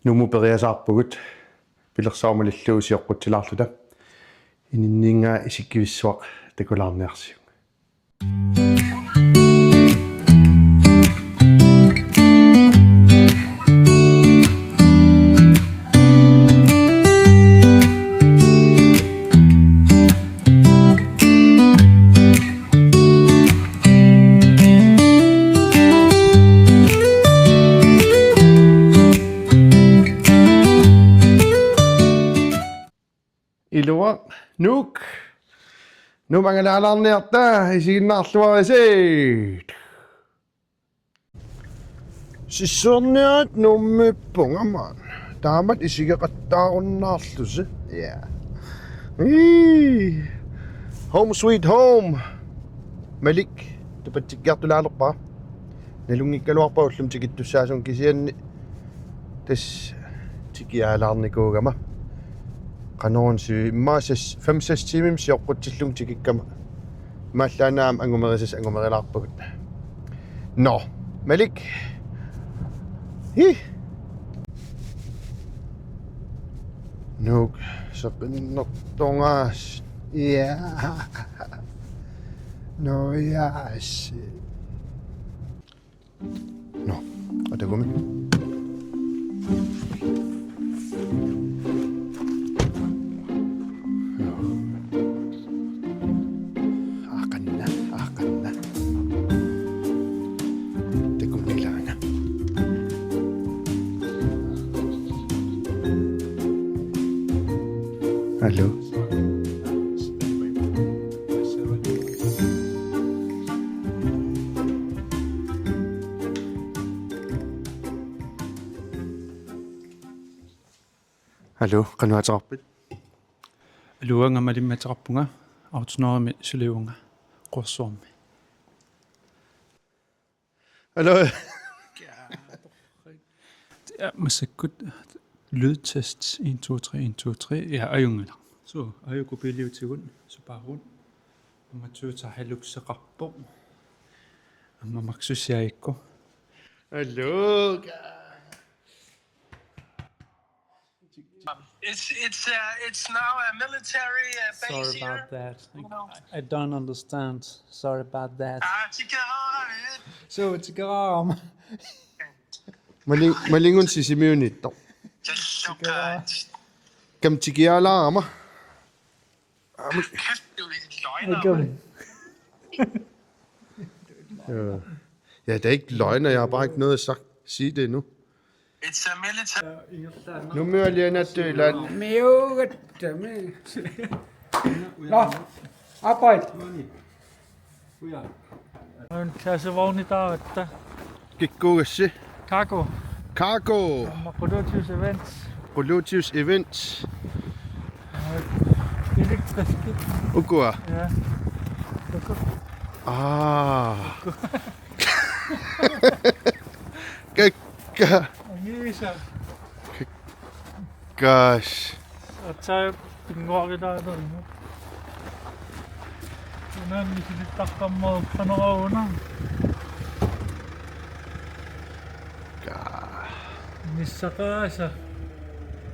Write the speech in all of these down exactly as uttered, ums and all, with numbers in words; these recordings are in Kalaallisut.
Nuummut periasaarpugut, pilersaarumalillugu sioqqutsilaarluta. Ininniinngaa isikkivissuaq takulaarniarsiuk. Ilua, Nuuk. Nuup angalaalaarniarta, isiginnaarluarisi. Sissuerniaat Nuummiippunga maani. Taamatut isigeqattaarunnaarlusi. Ja. Ii. Home sweet home. Malik, tupatsikkiartulaalerpara. Nalunngikkaluarpara ullumi tikittussaasunga, kisianni tassa tikiaalaarnikuugama. Qanoruna si-, immaqa seks, fem seks tiimimik sioqqutsillunga tikikkama. Imaallaannaq aamma angumerisassat angumerilaarpagut. Nå, Malik. Hi. Nuuk, seqinnertorngaas. Ja. Nå, ja, shit. Nå, og der går man. Nå. Aqanna, aqanna. Takunilaana. Hallo. Hallo, qanoq ateqarpit? Hallo, uanga Malimmi ateqarpunga, Auto Northimi suliuvunga, Qorsuarmi. Hallo. Ja, massakkut lydtest, en, to, tre, en, to, tre. Ja, ajunngilaq. Så, ajuku biiliutigut, Subaru. Aamma Toyota Hiluxeqarpoq. Aamma maksusiaikku. Hallo. It's it's uh, it's now a military uh, base. Sorry here. About that. You know. I don't understand. Sorry about that. Ah, tikeraara. So, tikeraara. Mali-, malingun Sisimiuniittoq. Just so kind. Kam tikiaalaarama? Kæft, det er jo en løgner, mand. Ja. Ja, det er ikke løgner, jeg har bare ikke noget at sagt. Sige det nu. It's a military. Nuummiit alianaatsuit ilaat. Miugattami. Nå, arbejde. Kassevogni taavatta. Kikkuugassi? Cargo. Cargo. Aamma Quluutius Events. Quluutius Events. Elektriskit. Ukua? Ja. Uku. Aa. Kakka. Angiisa. Gosh. Aatsaat pinnguarilaarlugu. Una misilittaqqammerpara una. Ka. Missaqaasa.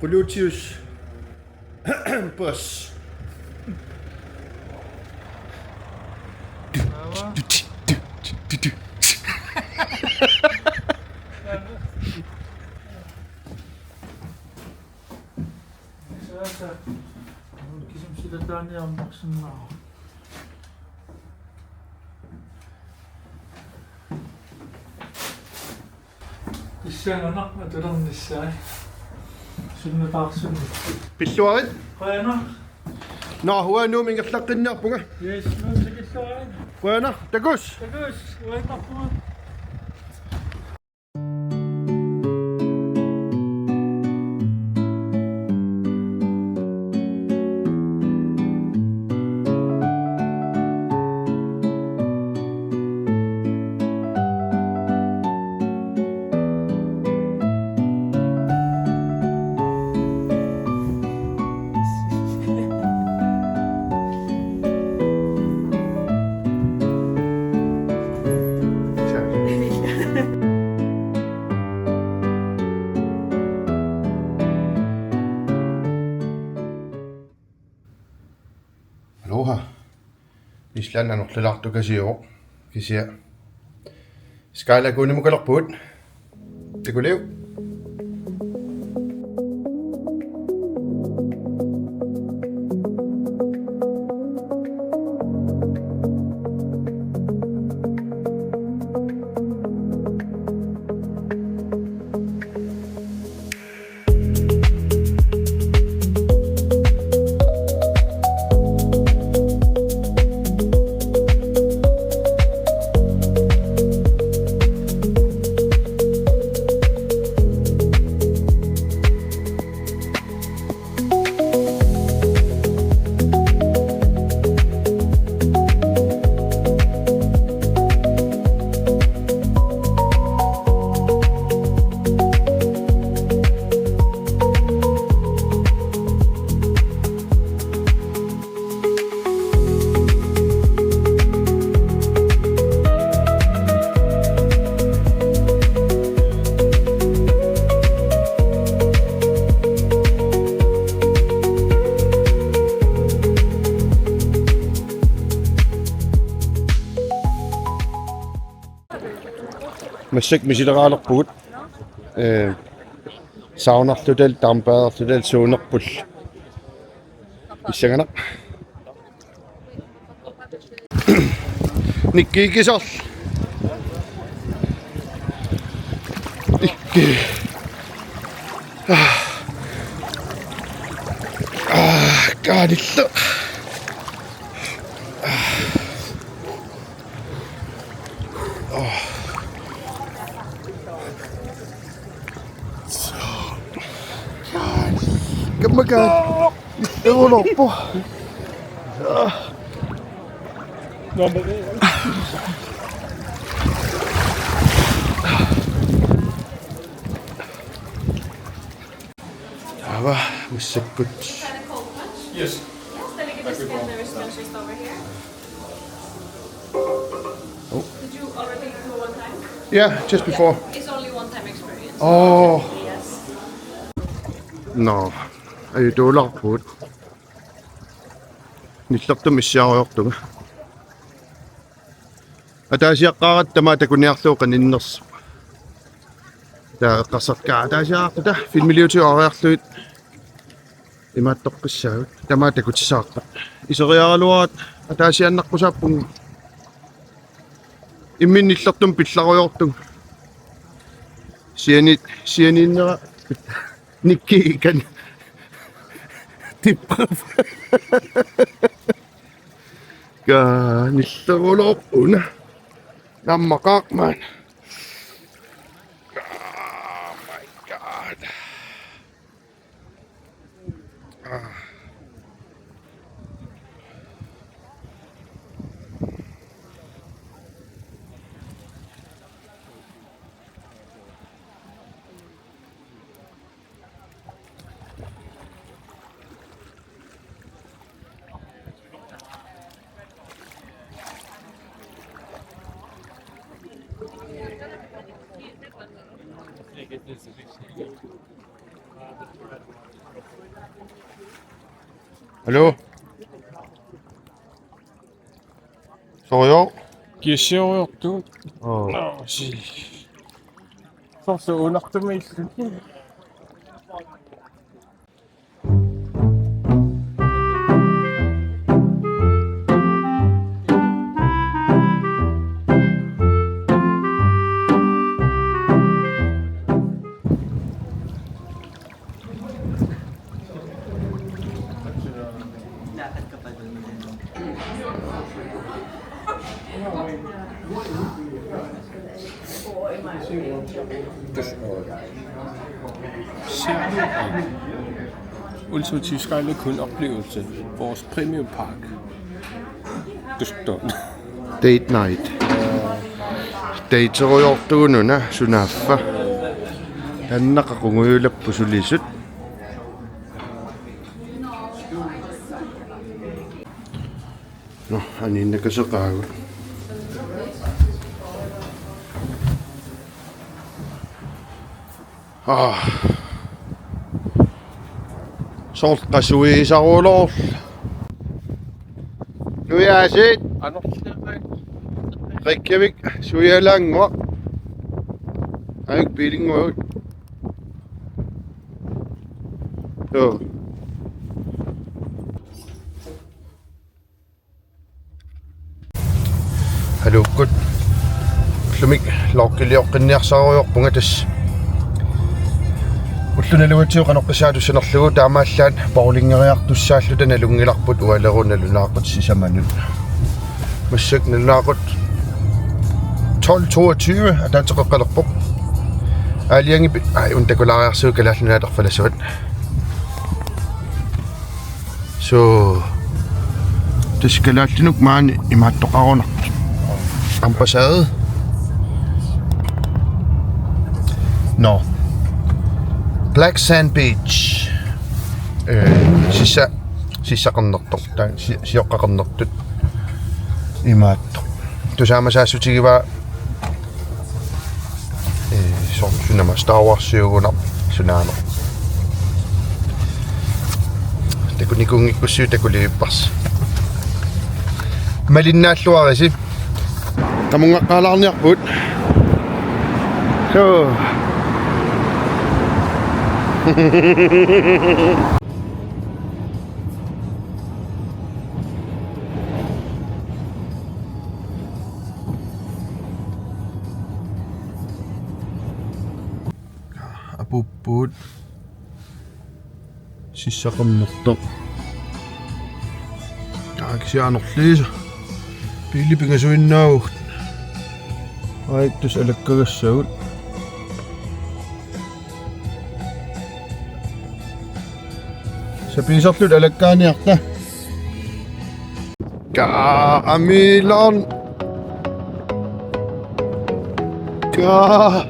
Quluutius. Bus. Aava. Sasa, kisimi silataaniarneqarsinnaavoq. Issanganaq atulernissaa. Sunnataarsunni. Pilluarit? Qujanaq. Nå, uanga Nuummi ingerlaqqinniarpunga. Yes, Nuummi tikilluarit. Qujanaq, takuss. Takuss, uangarpunga. Island anorlulaartukasiuvoq kisianni. Sky Lagoonimukalerpugut. Takuliuk. Massakkut misileraalerpugut. Ee, saunarluta, tampaarluta, suunerput. Pissanganaq. Nikki ikisarl. Ikki. Ah. Ah, kaanillu. Ah. Kammakaa. Eulorpo. Ava, massakkut. Yes. Yes, then you can just get the wristbands just over here. Oh. Did you already do one time? Yeah, just before. It's only one time experience. Oh. Yes. No. Ajutoorpugut. Nillertumik issiarujoortunga. Ataasiaqqaaratta tamaat takuniarlugu qaninnersoq. Taava eqqarsartakka ataasiaqqaaratta filmiliutigut aariarlugit. Imaattoqqissaagut. Tamaat takutissavarput. Iseriaraluaratta ataasiaannaqqusaappunga. Imminut nillertumik pillarujoortunga. Sianit, sianiinnera Nikki ikan. Tippa. Kaanillerulorput una. Nammaqaaq maani. Oh my God. Ah. Hallo? Sorujuk? Kiassiorujortut. Oo. Nå, si. Soorlu unartumiillu. Ultimative Sky Lagoon oplevelse. Vores premium park. Date night. Daterujortugut una sunaaffa. Taanna qaqugujulapput sulisut. Nå, aniinnakasoqaagut. Ah. Soorlu qasuisaruloorlu. Nujaasiit. Anorliaq. Reykjavik, suialaannguaq. Aik biilinnguagut. Joo. Haluukkut. Ullumi loggilioqqinniarsarujoorpunga tassa. Ulloq nalugatsigu qanoq qissaatussaanerlugu taamaallaat bowlingeriartussaalluta nalunngilarput ualeru nalunaaqutaq sisamanut. Massakkut nalunaaqutaq tolv toogtyve ataaseq qeqqalerpoq. Aalajangiup, aa, una takulaariarsiuk Kalaallit Nunaat arfalasuat. So, tassa kalaallinut maani imaattoqarunarpoq. Ambassade. Nå. Black Sand Beach. Øh, sissa-, sissaqarnertoq. Taava si-, sioqqaqarnertut. Imaattoq. Tusaamasaassutigivaat. Ee, soorlu sunama Star Warsiugunarpoq sunaana. Takunikuunngikkussiuk takulivipparsi. Malinnaalluarisi. Qamugaqaalaarniarpugut. Suu. Apuupput. Sissaqarnertoq. Taava kisianni anorliisa. Biilit pingasuinnaavagut. Aik tassa alakkagassagut. Sapiiserluta alakkaaniarta. Kaa amiilaarn-. Kaa.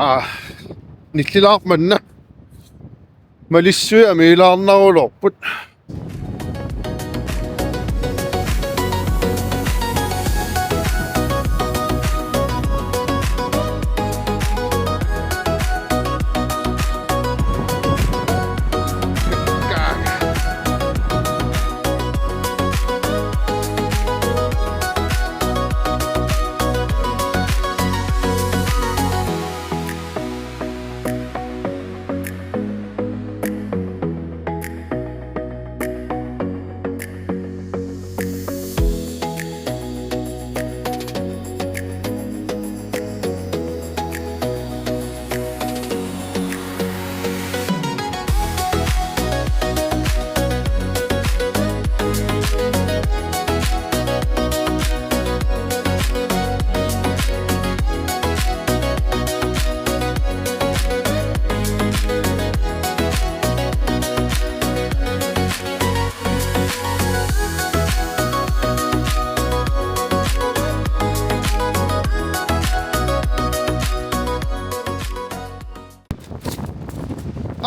Aa, nillilaarmanna. Malissuit amiilaarnaruloorput.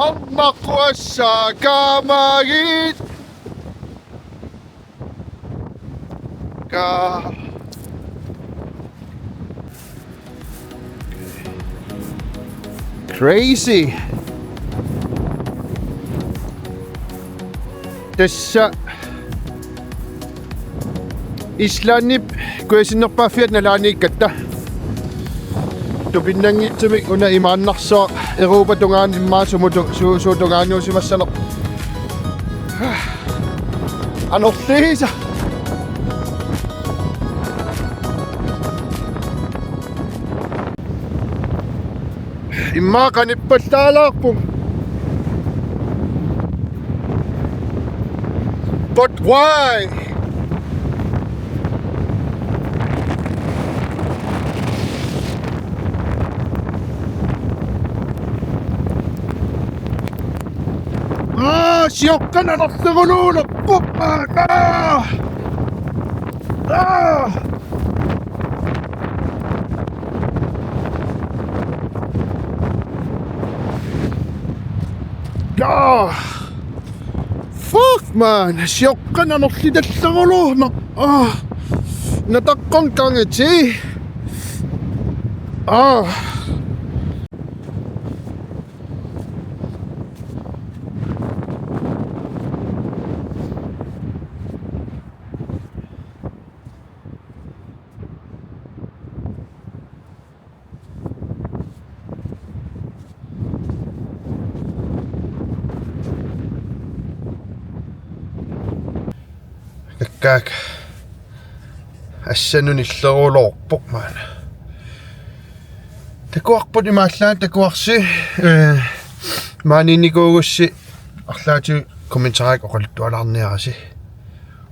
Arnaqquassaa kaamagit. Ka-, crazy. Tassa Islandip kujasinnerpaaffiata nalaaniikkatta. Tupinnanngitsumik una imaannarsuaq Europa tungaanut immaqa sumut tu-, su-, suut tungaaniusimassanerput. Anorliisa. Immaqa qanippallaalaarpunga. But why? Aa, sioqqanarlugu luuluppup. Aa! Ah! Ah! Fuck, man. Sioqqan anorlitallarulu. Na-, ah. Nataqqan kangiti. Ah. Kakkaak. Assannut nilleruloorpoq maanna. Takuarput imaallaat takuarsi, eh, maaniinnikuugussi arlaatigut kommentarit oqaluttualaarniarisi.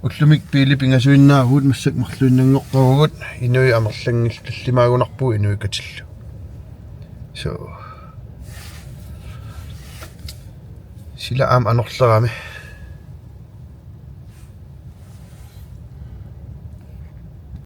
Ullumi biili pingasuinnaavugut massakkut marluinnanngorpagut inuit amerlanngillat tallimaagunarpugut inuit katillu. So. Sila aamma anorlerami.